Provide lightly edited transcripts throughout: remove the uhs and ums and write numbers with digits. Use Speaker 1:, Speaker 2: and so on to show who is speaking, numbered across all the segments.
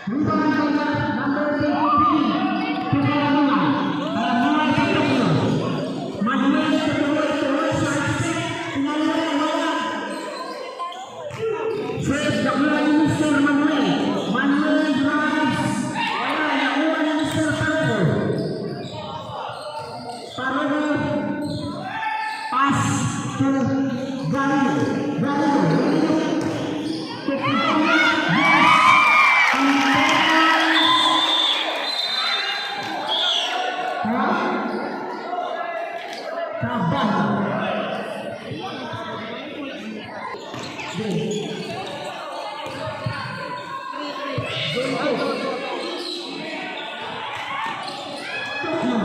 Speaker 1: Rebound number 23 to Kalamuna. Kalamuna to Tokyo. Manuel to Tuloy, Tuloy side step. Tinalala, wala. Save, nakuha ni Mr. Manuel. Manuel drives. Wala, nakuha ni Mr. Parogo. Parogo. Pass to Garrido. Garrido. To Pitonia. Yes. Pitonia. Ha? Trabaho. Go. Go. Tokyo.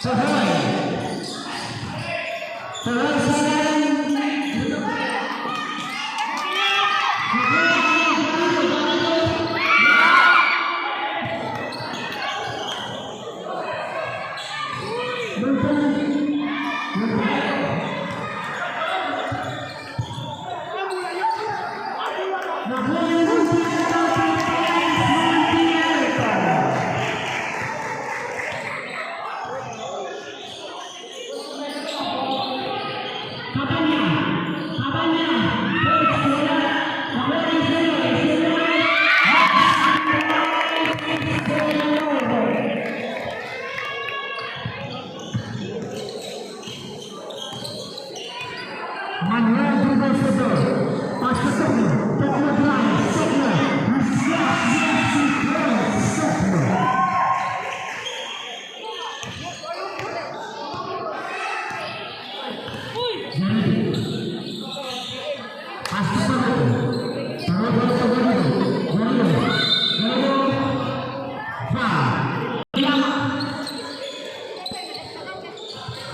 Speaker 1: Sahoy. Sahoy sa Manuel dribbles the ball. Pass to Tokyo. Tokyo drives. Tokyo. Yes, yes, he throws. Tokyo. Garrido. Pass to Parogo. Parogo to Garrido. Garrido. Garrido. Foul. Yama.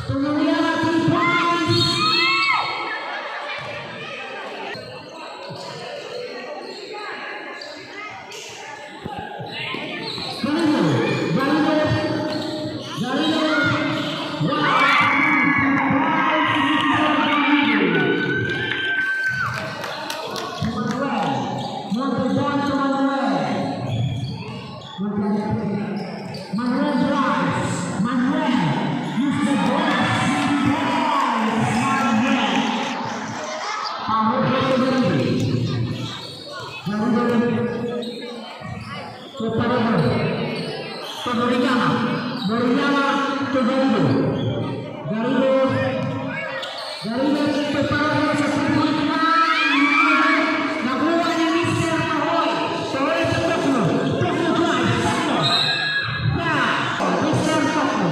Speaker 1: Tumuriama, 3 points. Garrido. Garrido. Garrido. Wow. 3 points, Mr. Garrido. Manuel. Montejon to Manuel. Manuel drives. Manuel. Use the glass. 3 points. Manuel. Parogo to Garrido. Garrido to Parogo. To Moriyama. Moriyama to Garrido. Garrido. Garrido to Parogo sa 3-point line. Nakuha ni Mr. Mahoy. Tuloy to Tokyo. Tokyo drives. Tokyo. Yeah. Mr. Tokyo.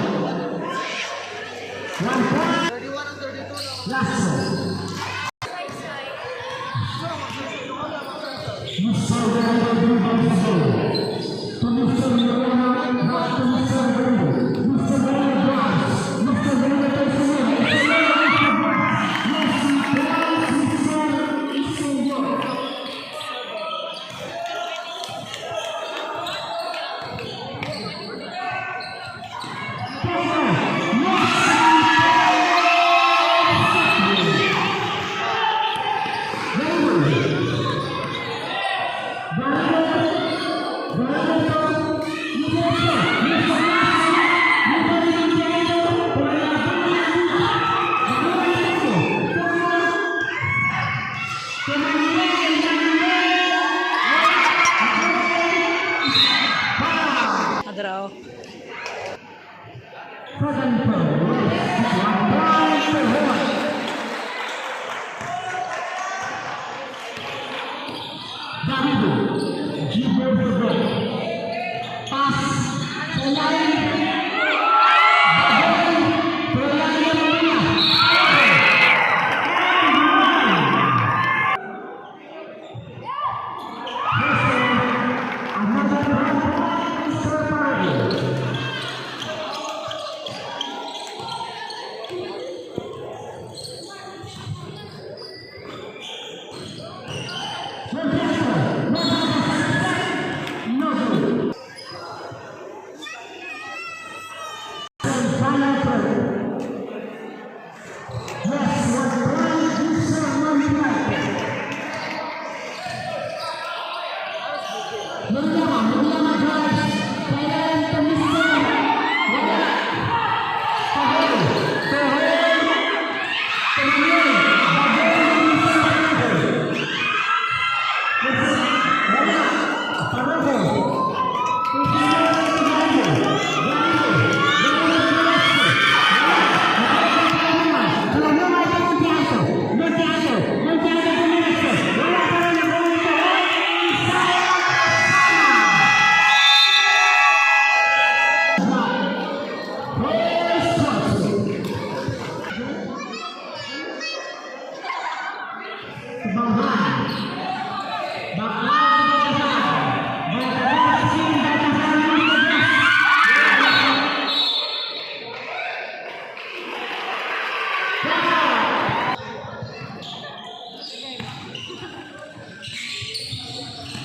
Speaker 1: 1 point.
Speaker 2: 31 and 32 na.
Speaker 1: Last one. Mr. Garrido dribbles the ball. To Mr. Moriyama, back to Mr. Garrido. Mr. Garrido drives. Mr. Garrido takes the lead. Mr. Garrido yes, he throws Mr. Isenyo. Tokyo. Yes, he throws.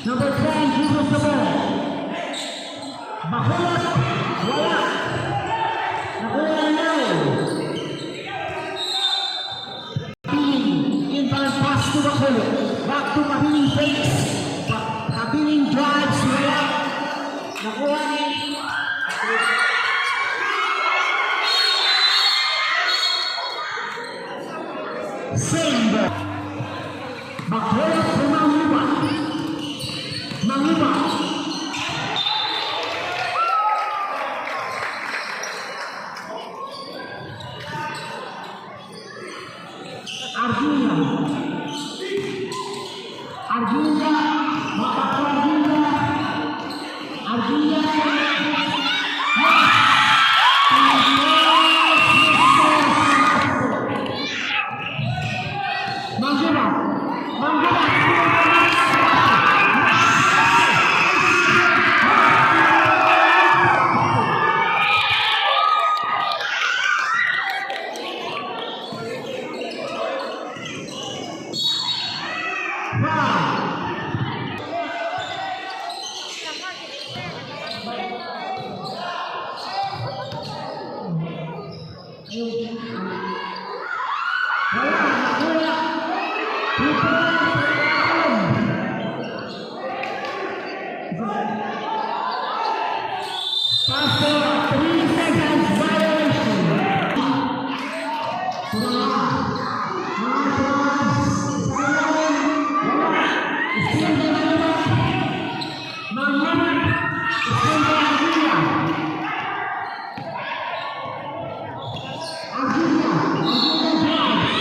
Speaker 1: Number 10 dribbles the ball. Bakulot. Wala. Nakuha ni Nao. Kabiling. Inbound pass to Bakulot. Back to Kabiling, fakes. Kabiling drives. Wala. Nakuha ni Same ball. Bakulot to Manguba. Manguba. Arjuna. Arjuna. Bapak Arjuna. Arjuna. Manguba. Manguba. Foul. Wala, nakuha. People. Pastor, 3 seconds violation. Tura. Mga drives. Sa ilalim. Wala. Steal by Manguba. Manguba. Steal by Arjuna. Arjuna. Arjuna drives.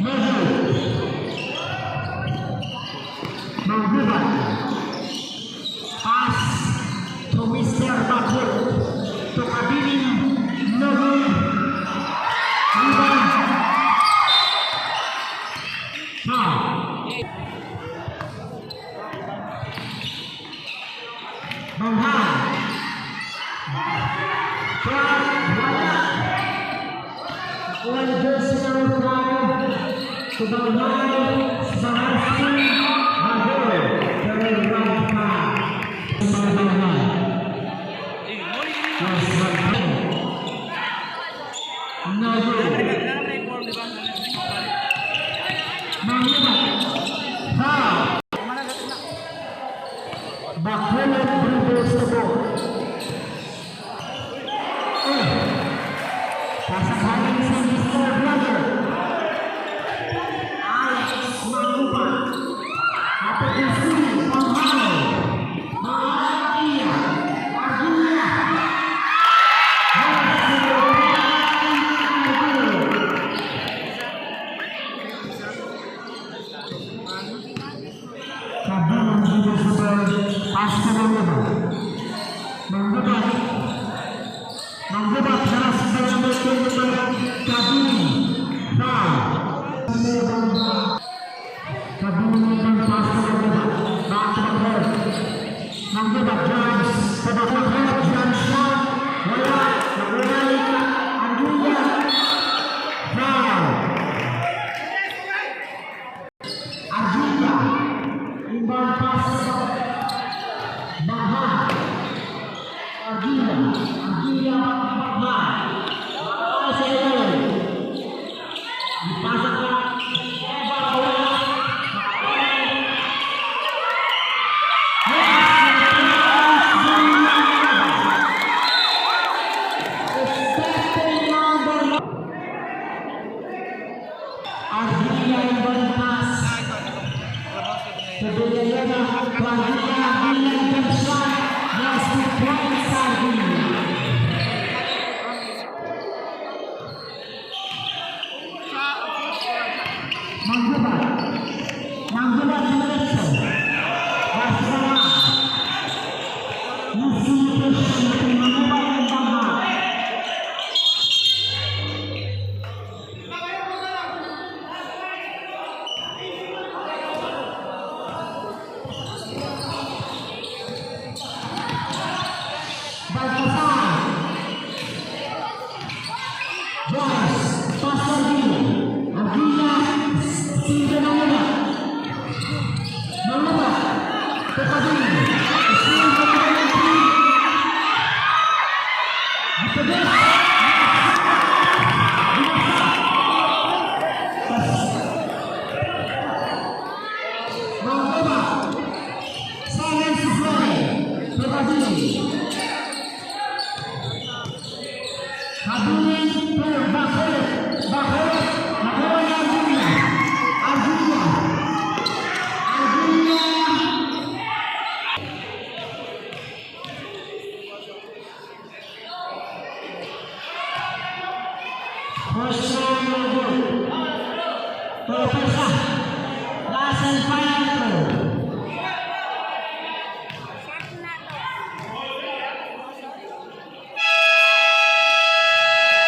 Speaker 1: Measure. Manguba. Pass to Mr. Bakul. To Kabiling. No good. Rebound. Foul. Banghan. Foul. Wala. Nakuha ni jersey number 5 to Banghan. Saharski. Bagol. Very right foul. Banghan. Yes, Banghan. No good. Manguba. Foul. Bakulot dribbles the ball. Eh. Pasakanin si Mr. Brother. Alex Manguba. Apple Banghan. Maakia. Arjuna. Yes, Arjuna. Kabiling dribbles the ball. Pass to Manguba. Manguba. Manguba pass by number 25. Kabiling. Foul. Kabiling ang pass to Manguba. Back to Bakulot. Manguba drives to Bakulot. Jump shot. Wala. Nakuha ni Arjuna. Foul. Arjuna. Inbound pass. Banghan. Arjuna. Arjuna. Banghan. Baka sa ilalim. Ipasa ka. Eva. Kabili. Kabili to Bacolod. Bacolod. Nakuha ni Argulla. Argulla. Argulla. First throw, no good. Profesa. Last and final throw.
Speaker 2: Shot na to.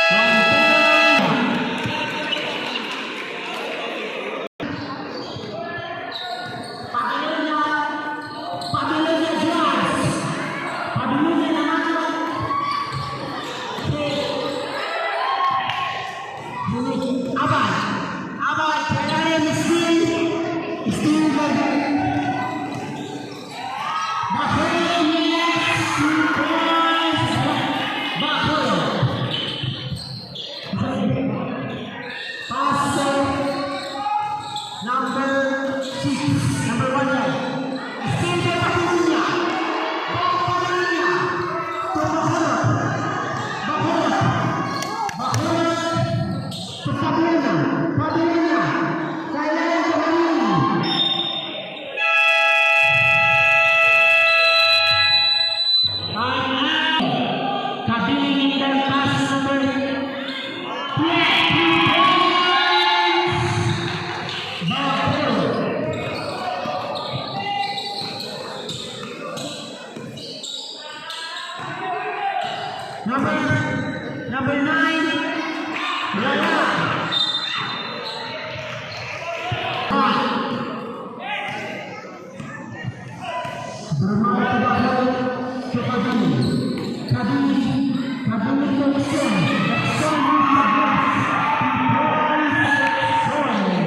Speaker 1: 1 point. Pabilonya. Pabilonya drives. Pabilonya naman. Abad. Abad. Kailangan steal. Steal by Bacolod, yes. 2 points. Bacolod. Pass to number 6. Number 1 yan. Steal by Pabilonya. Pabilonya. To Bacolod. Bacolod. Bacolod. To Pabilonya. Pabilonya. Kailangan ko kanina. Time out. Kabiling pass number 20 points. Bacolod. Number 9. Wala. Ah. Bermain Bacolod to Kabili. Kabili. Kabili to Okson. Okson with the glass. 2 points, Okson.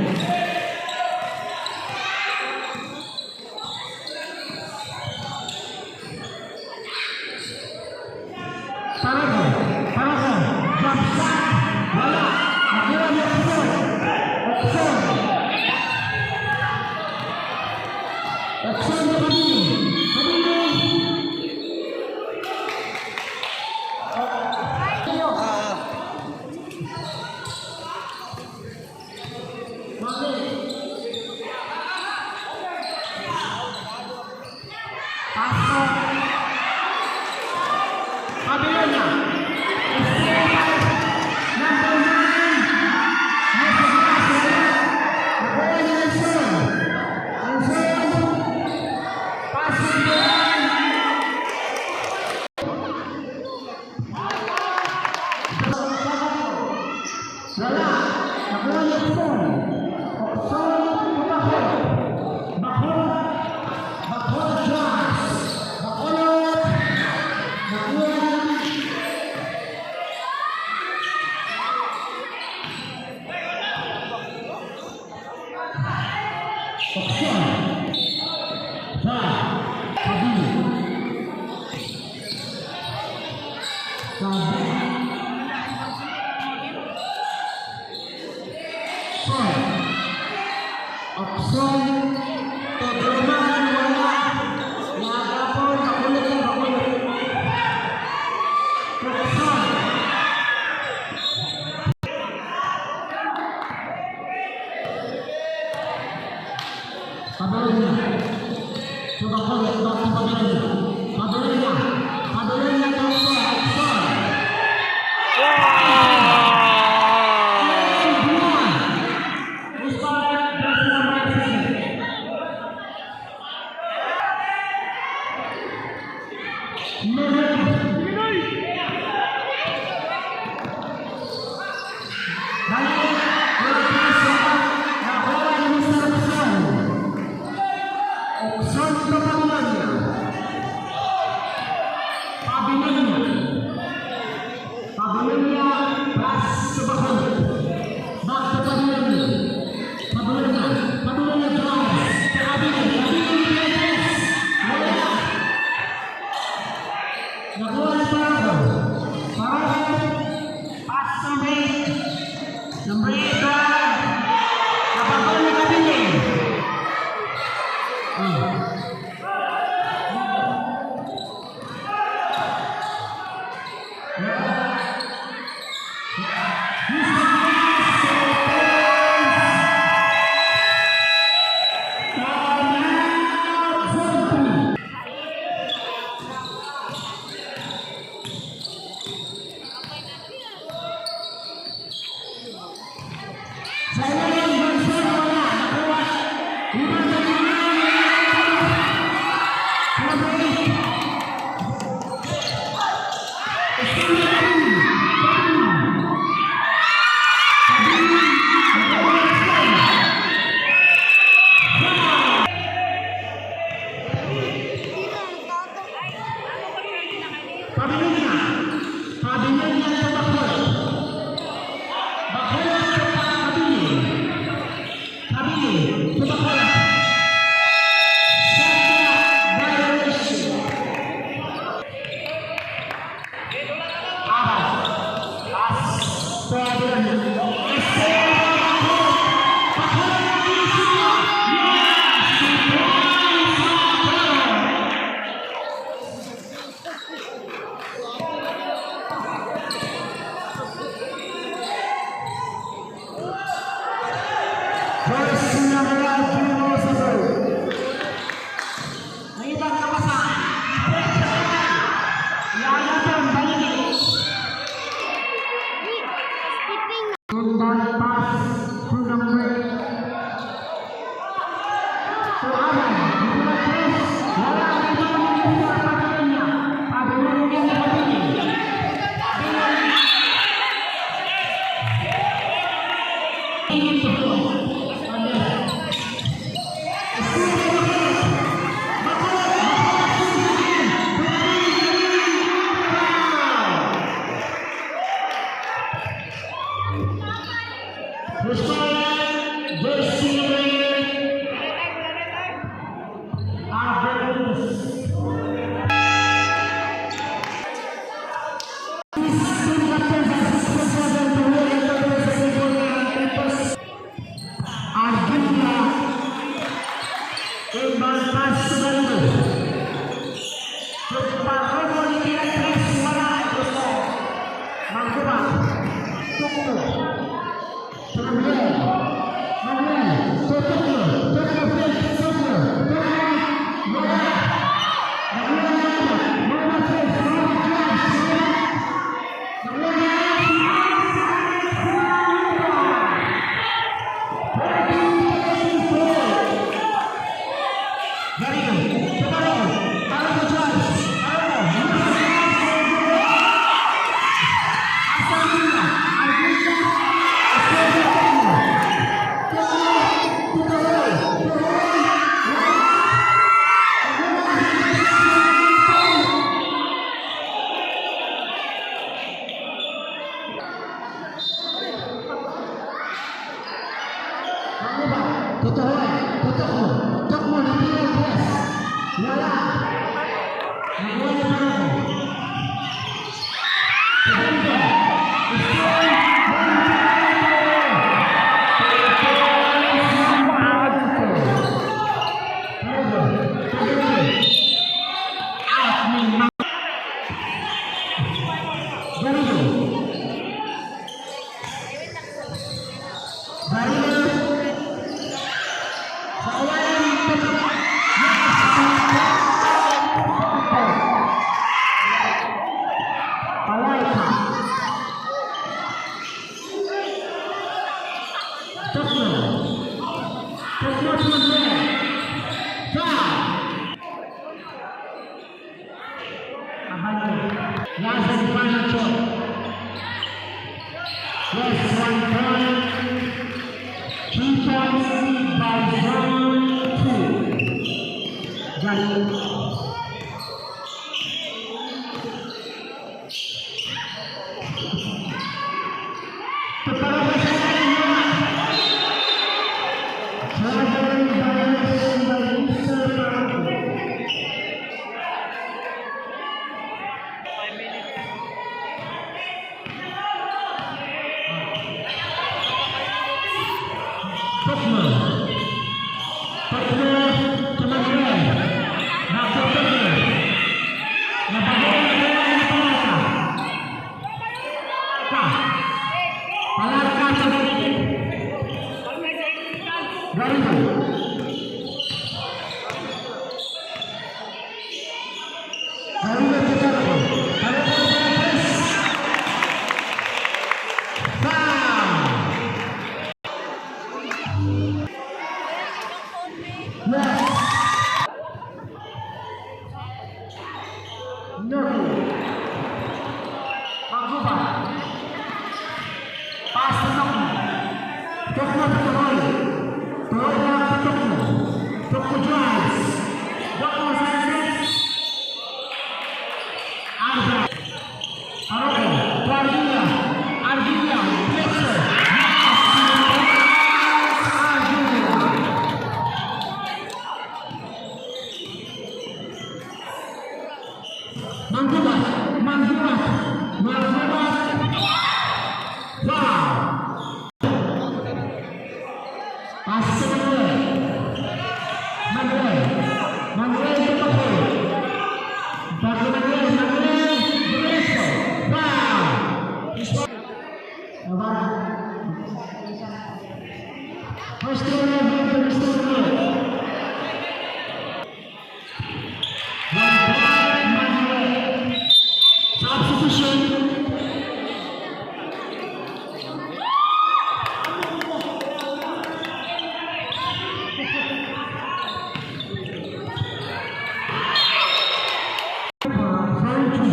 Speaker 1: Parago. Parago. Jump shot. Wala. Nakuha ni Okson. Okson. Okson to Kabili. Kabili. Ayo. Mali. Pasok. Pabilonya. Number 9. Nakuha ni Nelson. Nelson. Pass number 1. Wala. Nakuha ni Okson. Okson to Bacolod. Bacolod. Bacolod drives. Bacolod. Nakuha ni Okson. Drive. Kabili. Kabili. Son. Okson. To Druman. Wala. Nagapon. Bakulot yan. Bakulot. Okson. Pabilonya. To Bacolod. Back to Pabilonya. Pabilonya. Pabilonya to Okson. Okson. And one. Restart jersey number 7. Minute. Balik. Pwesto. Nakuha ni Mr. Okson. Okson to Pabilonya. Pabilonya. Pabilonya pass to Bacolod. Back to Pabilonya. Pabilonya. Pabilonya drives. Kabili. Kabili Lopez. Wala. Nakuha ni Parago. Parago. Pass number 8. Number 8 drive. Napagol ni Kabili. Average. Argentina inbound pass to Garrido. Paromo ni Tres, wala ito. Mangguba. Tukmo. Manuel. Manuel. To Tukmo. Tukmo fake. Tukmo. Tukmo. Wala. Manuel. Manuel fake. Manuel drives. Manuel. Manuel. Garrido. Paromo. Paromo drives. Paromo. Argentina. Argentina. Tukmo. Tukmo. Tutuloy. Tutuloy. Manguba. Tutuloy. Tutukmo. Tukmo na tira tres. Wala. Nakuha ni Paromo. Garrido. Score. Paromo. Tutuloy. Out ni Garrido. Garrido. Sa ilalim, tutok. Yes! Palayka. Tukmo. Tukmo to Manuel. Foul. Abante. Last and final shot. Yes, 1 point. 3 points lead by zone two. Johnny. Para sa ilalim. Traveling violation by Mr. Paroko.
Speaker 2: 5 minutes.
Speaker 1: Tukmo. Tukmo to Manuel. Back to Tukmo. Nabago na kaya ni Palarca. Ka. Palarca sa Garrido. Garrido. Garrido to Paroko. Paroko to press. Foul. Yes. No. Manguba. Pass to Tokmo. Tokmo to Tuloy. Tuloy na to Tokmo. Tokmo drives. Tokmo sends it. Arda. Aroko. To Arvilla. Arvilla. Blitzer. Yes. Arvilla. Manggubat. Manggubat. Manggubat. Foul. Pass to Manuel. Manuel. Manuel to Makoy. Back to Manuel. Manuel. Diretso. Foul. Navarra. First throw na to Mr. Manuel. 1 point, Manuel. Substitution. Zone two.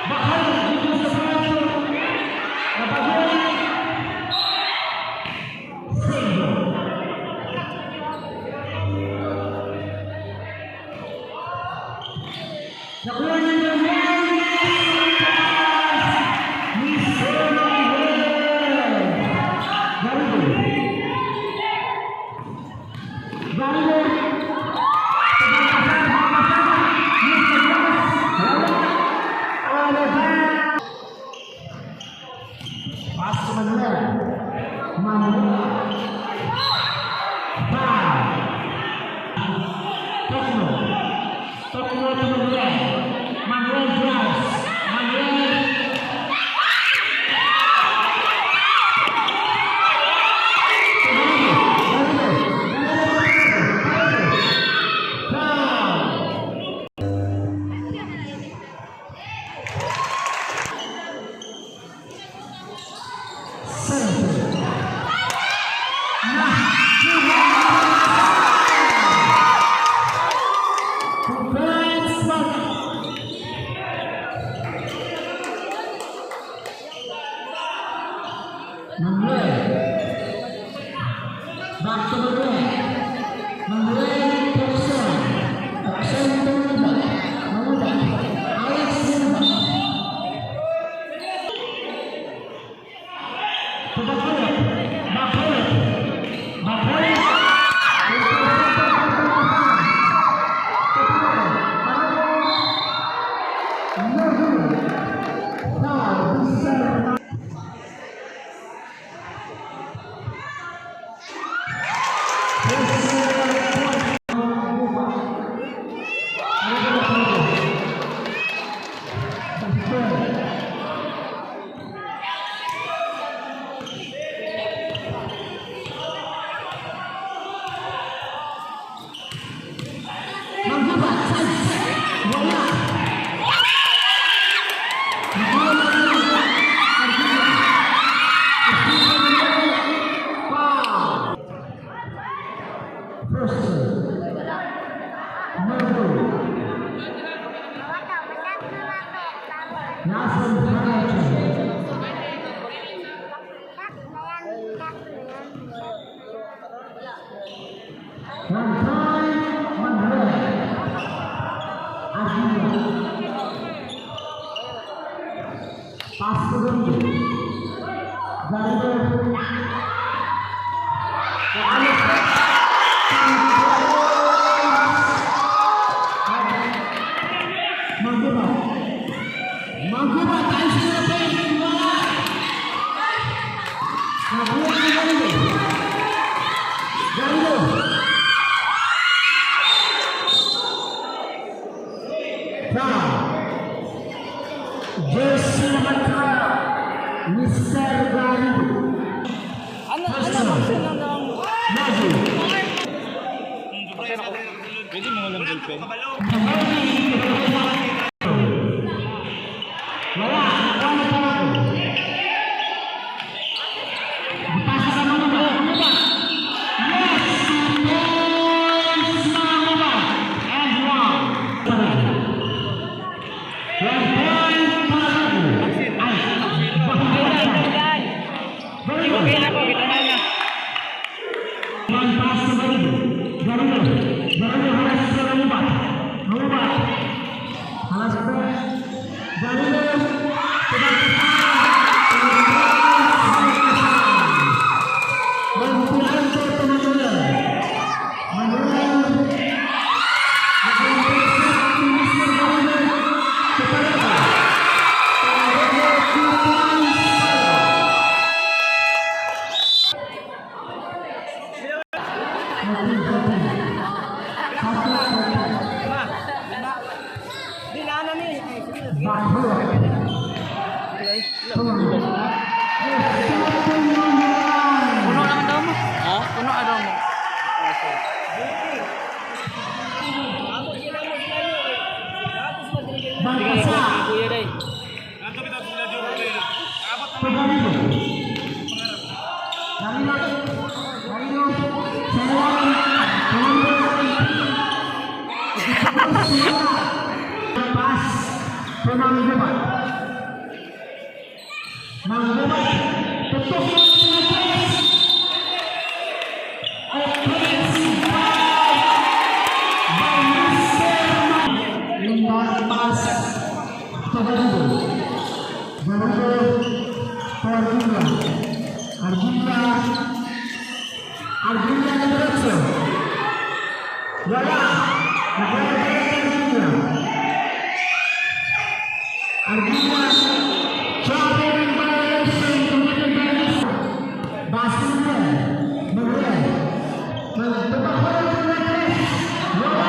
Speaker 1: Bakay, dito sa Pancho. Nabagoy. Save. Nakuha ni Manuel. Mr. Manuel. Garrido. Garrido. Mr. Glass. Wala. Ano ba? Pass to Manuel. Manuel. Foul. Tokno. Tokno to Manuel. Manuel drives. Manuel. Garrido. Garrido. Garrido. Foul. 70. Congrats, Mark. Manuel. Back to Manuel. Manuel Tucson. Tucson to Manuel. Manuel. Alex Manuel. To Bakulit. Bakulit. Bakulit. No good. Foul. Mr. Manggubat, side step, wala. Nakuha na ng Arjuna. Foul. First serve. No good. Nasa penalty. One time, one red. Arjuna. Pass to Garrido. Garrido. Alex. Manggubat. Manggubat tayo sa paint. Wala. Nakuha ni Garrido. Garrido. Foul. Jersey number 12, Mr. Garrido.
Speaker 2: Ano, ano option lang daw?
Speaker 1: Mazu.
Speaker 3: Pwede mo lang ballpen.
Speaker 1: Wala. Nakuha na Parago. Ipasa sa Mangubat. Mangubat. Yes! 2 points, Mangubat. And one. Parago. 1 point, Parago. Ay,
Speaker 2: Ay,
Speaker 1: Very good.
Speaker 2: okay na ko, kita na na.
Speaker 1: One pass to Garrido. Garrido. Garrido halas sa Mangubat. Mangubat. Halas ba? Garrido. Montiante to Manuel. Manuel. Nag-intercept ni Mr. Garrido to Parago. Parago, 2 points. 14, 14. Shot 14.
Speaker 2: Di na na ni.
Speaker 1: Backward.
Speaker 2: Puno naman daw mo. Ha? Puno daw mo.
Speaker 1: Baltasar.
Speaker 2: Kuya day.
Speaker 1: To Garrido. Garrido. Garrido. Samuel. To number 18. Pass to Manggubat. Manggubat. Tutok ng tres. Offensive foul by Mr. Inbound pass to Garrido. Garrido to Arjuna. Arjuna. Arjuna na diretso. Wala. Nakuha ng Argentina. Argentina. Traveling violation committed by Mr. Basket. Manuel. Magpapakawal ng tres. Wala.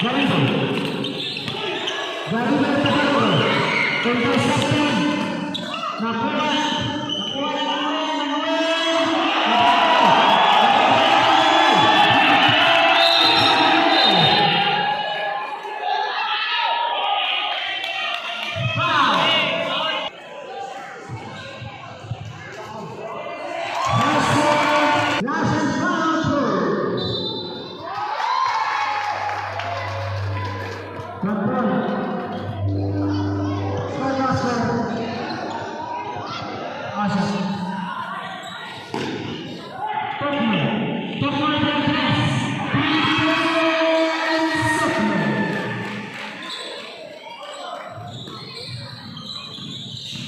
Speaker 1: Garrido. Garrido Tagalog. Intercepted. Nakuha. Nakuha ni Manuel. Manuel. Nakuha. Foul. Last one. Last and final throw. Control. Score, Oscar. Asa. Tokyo. Tokyo for tres. 3 points. Tokyo.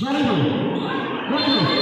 Speaker 1: Garrido. Garrido.